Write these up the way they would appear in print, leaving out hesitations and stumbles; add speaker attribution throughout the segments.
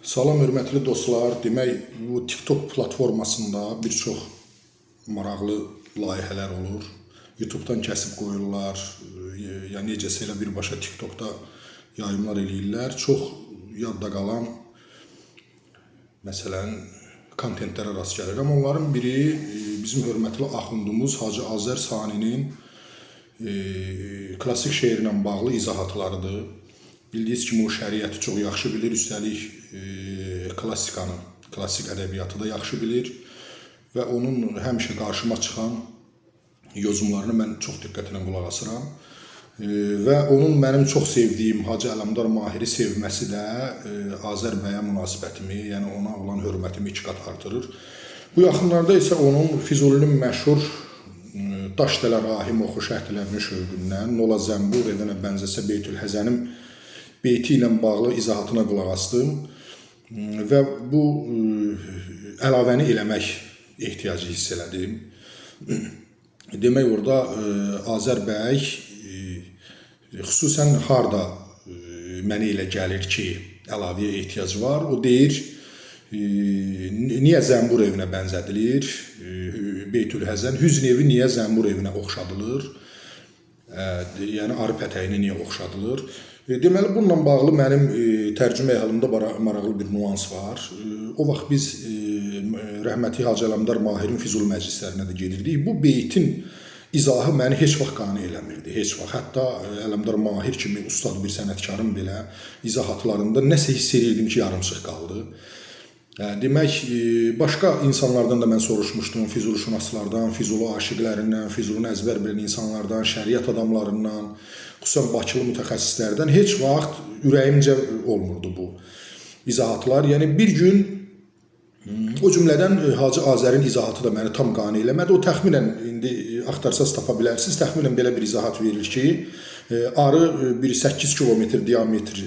Speaker 1: Salam hörmətli dostlar. Demək, bu TikTok platformasında bir çox maraqlı layihələr olur. YouTube-dan kəsib qoyurlar, ya necəsə elə birbaşa TikTokda yayımlar eləyirlər. Çox yadda qalan məsələn kontentlərə rast gəlirəm. Onların biri bizim hörmətli axundumuz Hacı Azər Saninin klassik şeirlə bağlı izahatlarıdır. Bildiyiniz kimi o şəriəti çox yaxşı bilir, üstəlik klassikanı, klassik ədəbiyyatı da yaxşı bilir və onun həmişə qarşıma çıxan yozumlarını mən çox diqqətlə qulaq asıram. Və onun mənim çox sevdiyim Hacı Ələmdar Mahiri sevməsi də Azər bəyə münasibətimi, yəni ona olan hörmətimi iki qat artırır. Bu yaxınlarda isə onun Füzulinin məşhur Daş dələ rahim oxu şəhtələrin şövqündən, Nola zəmbur edənə bənzəsə Beytül Həzənim beyti ilə bağlı izahatına qulaq asdım və bu əlavəni eləmək ehtiyacı hiss elədim. Demək, orada Azər bəy xüsusən harda mənə elə gəlir ki, əlavəyə ehtiyac var. O deyir, niyə zəmbur evinə bənzədilir? Beytül Həzən hüzn evi niyə zəmbur evinə oxşadılır? Yəni arı pətəyinə niyə oxşadılır? Deməli, bununla bağlı mənim tərcümə halımda maraqlı bir nüans var. O vaxt biz rəhmətli Hacı Ələmdar Mahirin Füzuli məclislərinə də gedirdik. Bu beytin izahı məni heç vaxt qane eləmirdi, heç vaxt. Hətta Ələmdar Mahir kimi ustad bir sənətkarın belə izahatlarında nəsə hiss edirdim ki, yarımçıq qaldı. Demək, başqa insanlardan da mən soruşmuşdum, Füzulişünaslardan, Füzuli aşiqlərindən, Füzulini əzbər bilən insanlardan, şəriət adamlarından, xüsusən Bakılı mütəxəssislərdən heç vaxt ürəyimcə olmurdu bu izahatlar. Yəni bir gün o cümlədən Hacı Azərin izahatı da məni tam qane eləmədi. O təxminən indi axtarsaz tapa bilərsiniz. Təxminən belə bir izahat verir ki, arı bir 8 kilometr diametr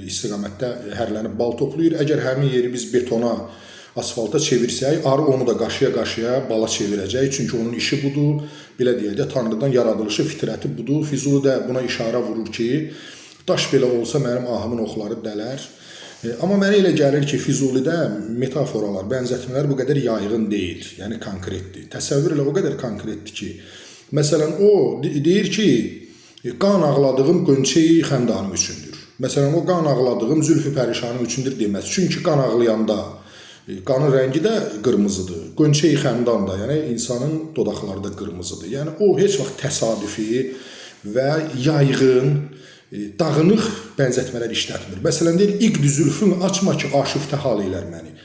Speaker 1: istiqamətdə hərlənib bal toplayır. Əgər həmin yeri biz betona, asfalta çevirsək, arı onu da qaşıya-qaşıya bala çevirəcək. Çünki onun işi budur. Belə deyək də, Tanrıdan yaradılışı, fitrəti budur. Füzuli də buna işarə vurur ki, daş belə olsa mənim ahımın oxları dələr. Amma mənə elə gəlir ki, Füzulidə metaforalar, bənzətmələr bu qədər yayğın deyil, yəni konkretdir. Təsəvvür elə o qədər konkretdir ki, məsələn, o deyir ki, qan ağladığım qönçəyi xəndanım üçündür. Məsələn, o qan ağladığım zülfü pərişanım üçündür deməz. Çünki qan ağlayanda qanın rəngi də qırmızıdır. Qönçəyi xəndan da, yəni insanın dodaqları da qırmızıdır. Yəni o heç vaxt təsadüfi və yayğın, dağınıq bənzətmələr işlətmir. Məsələn, deyir, iqd zülfün açma ki, aşiftə hal elər məni.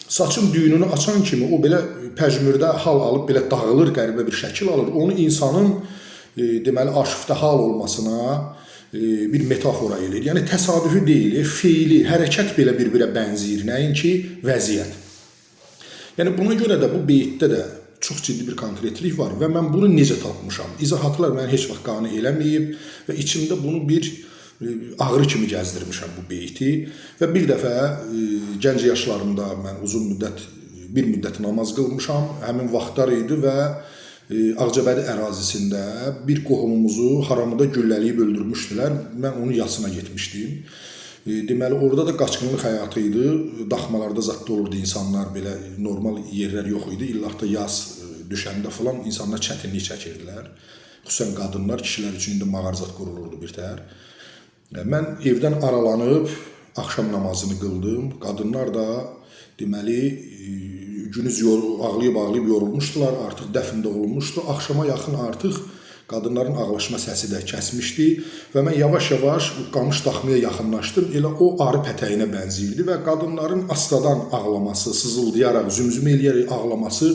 Speaker 1: Saçın düyününü açan kimi o belə pəjmürdə hal alıb, belə dağılır, qəribə bir şəkil alır. Onu insanın deməli, aşiftə hal olmasına bir metafora eləyir. Yəni təsadüfi deyil, feili, hərəkət belə bir-birə bənzəyir, nəinki vəziyyət. Yəni buna görə də bu beytdə də çox ciddi bir konkretlik var və mən bunu necə tapmışam? İzahatlar məni heç vaxt qane eləməyib və içimdə bunu bir ağrı kimi gəzdirmişəm bu beyti və bir dəfə gənc yaşlarımda mən uzun müddət, bir müddət namaz qılmışam. Həmin vaxtlar idi və Ağcabədi ərazisində bir qohumumuzu haramıda güllələyib öldürmüşdülər. Mən onun yasına getmişdim. Deməli, orada da qaçqınlıq həyatı idi. Daxmalarda zadda olurdu insanlar, belə normal yerlər yox idi. İllah da yaz düşəndə falan insanlar çətinlik çəkirdilər. Xüsusən qadınlar, kişilər üçün indi mağarzat qurulurdu bir tər. Mən evdən aralanıb axşam namazını qıldım. Qadınlar da deməli günüz ağlayıb-ağlayıb yorulmuşdular, artıq dəfn də olunmuşdu. Axşama yaxın artıq qadınların ağlaşma səsi də kəsmişdi və mən yavaş-yavaş qamış daxmaya yaxınlaşdım. Elə o arı pətəyinə bənzəyirdi və qadınların astadan ağlaması, sızıldayaraq, zümzümə eləyərək ağlaması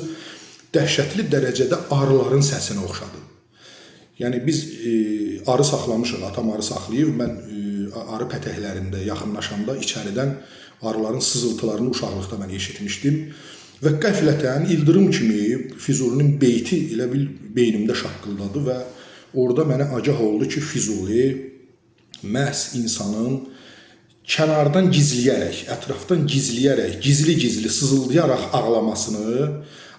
Speaker 1: dəhşətli dərəcədə arıların səsinə oxşadı. Yəni biz arı saxlamışıq, atam arı saxlayıb, mən arı pətəklərində yaxınlaşanda içəridən arıların sızıltılarını uşaqlıqda mən eşitmişdim. Və qəflətən ildırım kimi Füzulinin beyti elə bil beynimdə şaqqıldadı və orada mənə agah oldu ki, Füzuli məhz insanın kənardan gizləyərək, ətrafdan gizləyərək, gizli-gizli sızıldayaraq ağlamasını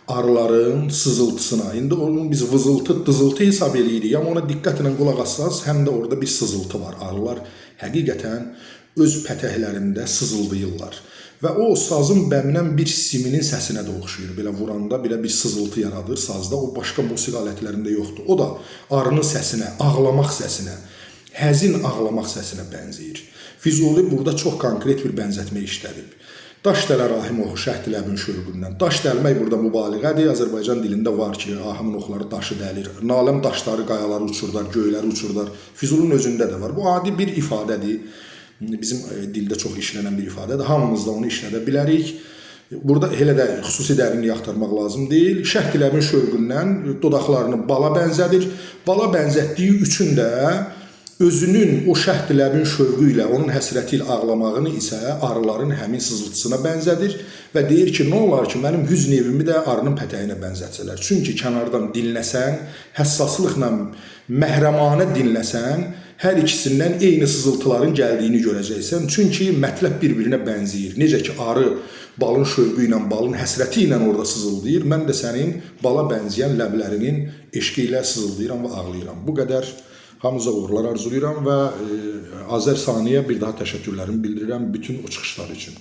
Speaker 1: arıların sızıltısına. İndi onu biz vızıltı, dızıltı hesab eləyirik, amma ona diqqətlə qulaq assanız, həm də orada bir sızıltı var. Arılar həqiqətən öz pətəklərində sızıldayırlar. Və o sazın bəminən bir siminin səsinə də oxşayır. Belə vuranda belə bir sızıltı yaradır sazda. O başqa musiqi alətlərində yoxdur. O da arının səsinə, ağlamaq səsinə, həzin ağlamaq səsinə bənzəyir. Füzuli burada çox konkret bir bənzətmə işlədib. Daş dələr ahim oxu şəhd ləbin şövqündən. Daş dəlmək burada mübaliğədir. Azərbaycan dilində var ki, ahimin oxları daşı dəlir. Naləm daşları, qayaları uçurdar, göyləri uçurdar. Füzulun özündə də var. Bu adi bir ifadədir. Bizim dildə çox işlənən bir ifadədir. Hamımız da onu işlədə bilərik. Burada elə də xüsusi dərinlik axtarmaq lazım deyil. Şəhd ləbin şövqündən dodaqlarını bala bənzədir. Bala bənzətdiyi üçün də özünün o şəhd ləbin şövqü ilə, onun həsrəti ilə ağlamağını isə arıların həmin sızıltısına bənzədir və deyir ki, nə olar ki, mənim hüzn evimi də arının pətəyinə bənzətsələr. Çünki kənardan dinləsən, həssaslıqla məhrəmanə dinləsən, hər ikisindən eyni sızıltıların gəldiyini görəcəksən. Çünki mətləb bir-birinə bənzəyir. Necə ki, arı balın şövqü ilə, balın həsrəti ilə orada sızıldayır, mən də sənin bala bənzəyən ləblərinin eşqi ilə sızıldayıram və ağlayıram. Bu qədər. Hamınıza uğurlar arzulayıram və Azər Saniyə bir daha təşəkkürlərimi bildirirəm bütün o çıxışları üçün.